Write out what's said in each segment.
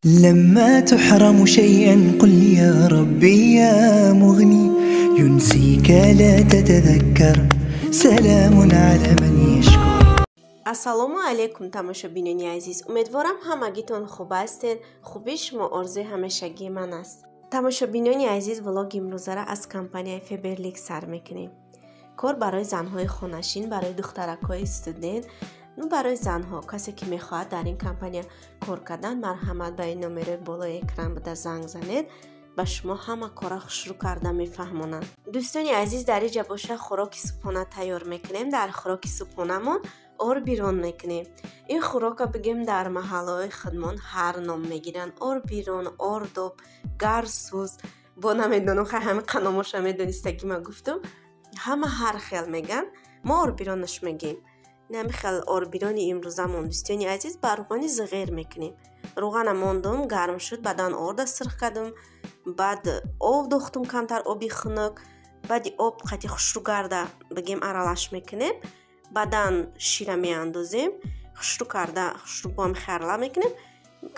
لما تحرم شيئا قل يا ربي يا مغني ينسيك لا تتذكر سلام على من يشكر. Ассалому алайкум, тамошобинони азиз. Умедворам, ҳамагитон хуб ҳастед. Хубии шумо орзуи ҳамешагии ман аст. Тамошобинони азиз, влоги имрӯзаро аз компанияи Фаберлик сар мекунем. Кор барои занҳои хонашин, барои духтаракҳои студент, ну барои занҳо, касе ки мехоҳад дар ин компания кор кардан, марҳамат, ба ин номерои болои экран буда занг занед, ба шумо ҳама кора хушрӯ карда мефаҳмонанд. Дӯстони азиз, дар инҷа боша хӯроки субҳона тайёр мекунем. Дар хӯроки субҳонамон орбирон мекунем. Ин хӯрока бигем, дар маҳаллаҳои худмон ҳар ном мегиранд: орбирон, ордоб, гарсӯз, бо намедонам, хай ҳами қаномоша медонистагӣ ма гуфтум, ҳама ҳар хел меган, мо орбиронаш мегем. Нами хел орбирони имрӯзамон, дӯстони азиз, ба рӯғани зиғер мекунем. Рӯғана мондум, гарм шуд, баъдан орда сирх кардум, баъд об дохтум, камтар оби хунук, баъди об қати хушрӯ карда бигем аралаш мекунем, баъдан шира меандозем, хушрӯ карда хушрӯ бо ҳам харла мекунем,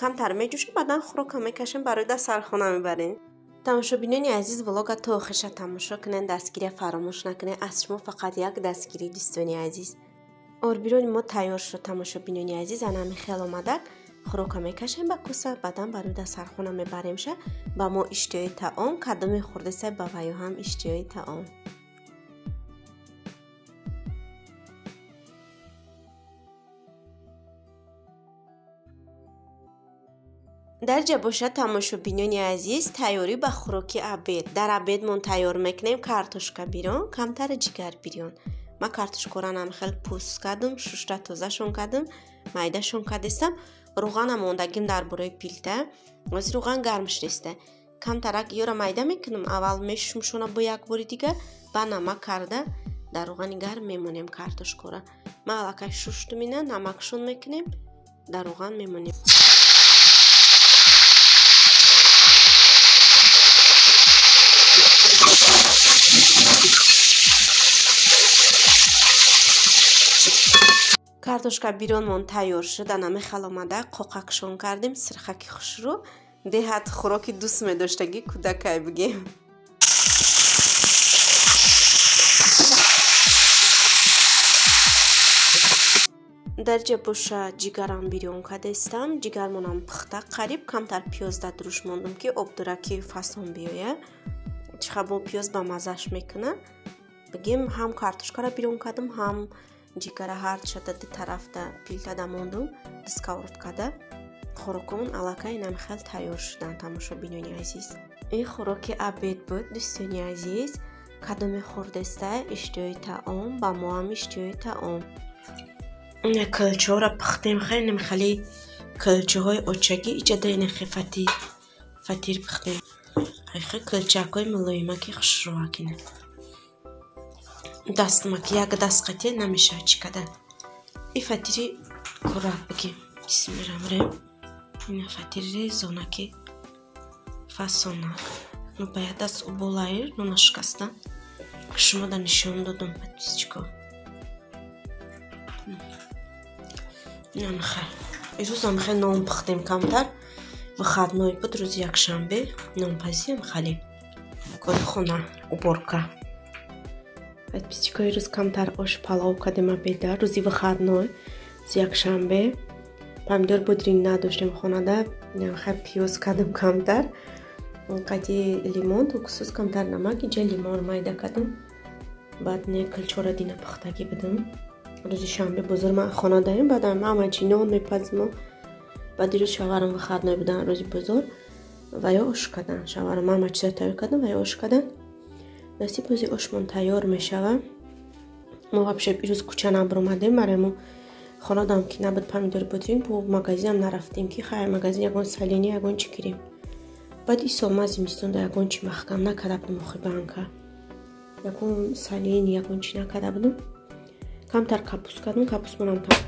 камтар меҷӯшем, баъдан хӯрока мекашем, барои дастархона мебарем. Тамошобинони азиз, влога то охирша тамошо кунед, дастгирия фаромӯш накунед. Аз шумо фақат як дастгирӣ, дӯстони азиз. Орбирони мо тайёр шуд, тамошобинони азиз, анами хел омадак. Хӯрока мекашем ба куса, баъдан барои дастархона мебаремша. Ба мо иштиҳои таом, кадоме хӯрдесай, ба ваё ҳам иштиҳои таом. Дар ҷа бошад, тамошобинони азиз, тайёрӣ ба хӯроки обед. Дар обедмон тайёр мекунем картошка бирён, камтар ҷигар бирён. Ма картошкоранам хел пӯст кардум, шушта тозашон кардум, майдашон кардистам. Рӯғанам мондагим дар бораи пилта. Ҳозир рӯған гарм шудиста. Камтарак ёра майда мекунам, аввал мешушумшона бо як бори дигар, ба намак карда дар рӯғани гарм мемонем картошкора. Ма аллакай шуштум, ина намакшон мекунем, дар рӯған мемонем. Картошка бирёнмон тайёр шуд, ана хел омада, қоқакшон кардем, сирхаки хушрӯ, беҳад хӯроки дӯст медоштагӣ кӯдакай бигем. Дар ҷа боша ҷигарам бирён кардестам, ҷигармонам пухта, қариб камтар пиёз дар дуруш мондум, ки обдураки фасон биёя. Чиха бо пиёз ба маззаш мекуна. Бигем, ҳам картошкаро бирён кардам, ҳам ҷигара ҳарчада ду тарафда пилтада мондум, ду сковородкада. Хӯрокомон аллакай инам хел тайёр шудан, тамошобинони азиз. Ин хӯроки обед буд, дӯстони азиз. Кадоме хӯрдеста, иштиҳои таом, ба мо ҳам иштиҳои таом. Кӯлчаҳоро пухтем, хеле хеле кӯлчаҳои очагӣ, иҷада ина хе фатир пухтем. Хе кӯлчакҳои мулоимаки хушрӯакина. Дастмак як даст қате намешавад чӣ кадан. И фатири курак бигем. Бисмиллаҳир. Ина фатири резонаки фасонак. Ну ба як даст уболаир, ну нашикаста. Шумо да нишон додум подписчико. Намхай. Ирӯзам хе нон пухтем камтар. Выходной буд, рӯзи якшанбе нонпазиам хали. Кори хона, уборка. Подписчикои, рӯз камтар ош палов кардем обеда, рӯзи выходной, рӯзи якшанбе. Помидор бодринг надоштем хонада, хай пиёз кардем камтар. Қади лимон, уксус, камтар намак, инҷа лимон майда кардем. Баъд не кӯлчора дина пухтагӣ будем. Рӯзи шанбе бозор ман хонадаем, баъдам ҳама чи нон мепазимо. Баъд ирӯз шаварам выходной будан, рӯзи бозор ва ё ош кардан. Шаварам ҳама чиза тайёр кардам ва ё ош кардан. Насиб рӯзи ошмон тайёр мешава. Мо вообще ирӯз кӯча набаромадем, барои мо хонадам ки набуд помидор бодринг, бо магазинам нарафтем, ки хайр магазин ягон салини ягон чӣ гирем. Баъд ин сол ман зимистонда ягон чӣ маҳкам накарда будам, охи банка. Ягон салини ягон чӣ накарда будам. Камтар капуст кардам, капустмонам там.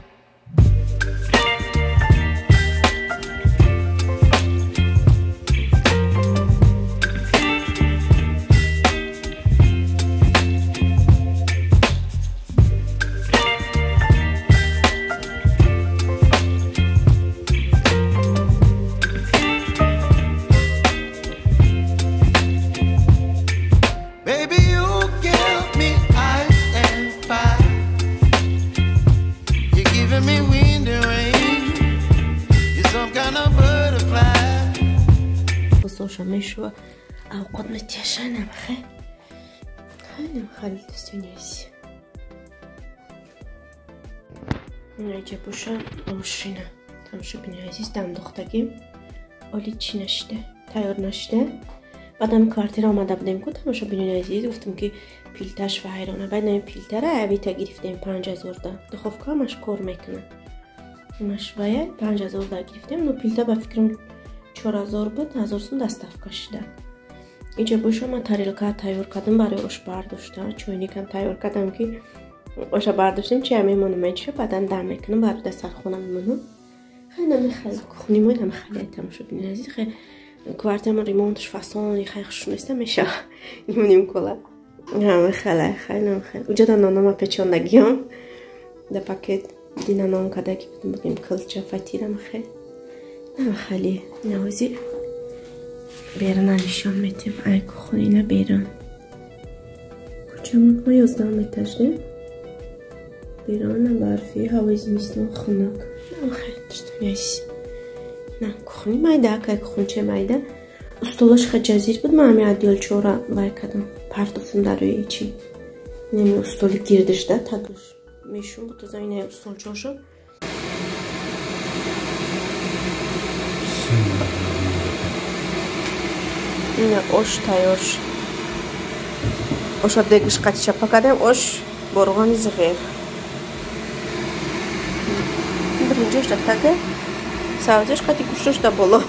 Дастонша мешува, авқот метиша намхе. Хайнам хали дӯстони азиз. Инҷа боша ошина. Тамошобини азиз, дам духтагим. Оли чӣ нашида, тайёр нашида. Баъдам квартира омада будем ку, тамошобинони азиз, гуфтам ки пилташ вайрона. Баъд нами пилтара Авито гирифтем 5000 да. Духовка ҳамаш кор мекунад. Ҳамаш вая 5000 да гирифтем. Но пилта ба фикрам 4000 буд, 1000 сум доставка шида. Инҷа боша ман тарелка тайёр кардам барои ош бардошта. Чойникам тайёр кардам ки оша бардоштем, чая мемонам инча, баъдан дам мекунам, барои дастархона мемонам. Хай намехай кухни мо намехай тамошобинони азиз, хай квартирамо ремонтш фасони хай хушнеста меша. Нимоним кола. Намехай, хай намехай. Уҷа нонома печондагиём. Да пакет дина нон кадаги будем кылча фатира мехай. Намехали. Навози берана нишон метем. Ай кухни на берон. Кучамон мо 11 этажде. Берона барфи, ҳавои зимистон хунук. Намехай дӯстони азиз. На кухни майда, акай кухонча майда. Устолаш хаҷазир буд, ман ҳами адёлчора вай кардам. Партофтам дар рӯи чӣ. Неми устоли гирдишда тагуш. Мешум буд таза ина устолчошо. Ина ош тайёр шуд. Оша дегиш қати чапа кардем, ош борғони зғер. Биринҷош да тага, савзиш қати гӯштош да боло.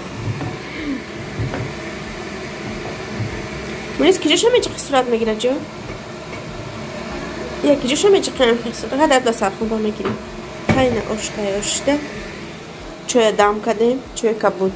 Мунис киҷоша мечиқи сурат мегирад ҷо? Я киҷоша мечиқи сурат? Ҳа дар дастархонба мегирем. Хайна ош тайёр шуда. Чоя дам кардем, чои кабуд.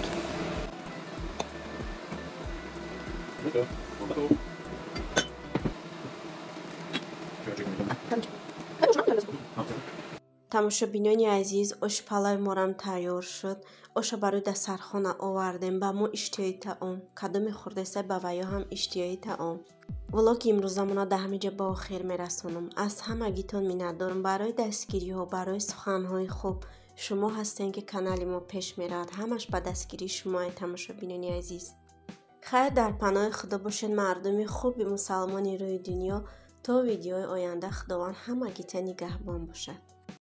Тамошобинони азиз, ош палави морам тайёр шуд. Оша барои дастархона овардем. Ба мо иштиҳои таом. Кадоме хӯрдеса ба ваё ҳам иштиҳои таом. Влоги имрӯзамона дар ҳамин ҷо ба охир мерасонам. Аз ҳамагитон миннатдорам барои дастгириҳо, барои суханҳои хуб. Шумо ҳастем ки канали мо пеш меравад. Ҳамаш ба дастгирии шумои тамошобинони азиз. Хайр, дар паноҳи Худо бошед, мардуми хуби мусалмони рӯи дунё. То видеои оянда Худованд ҳамагита нигаҳбон бошад.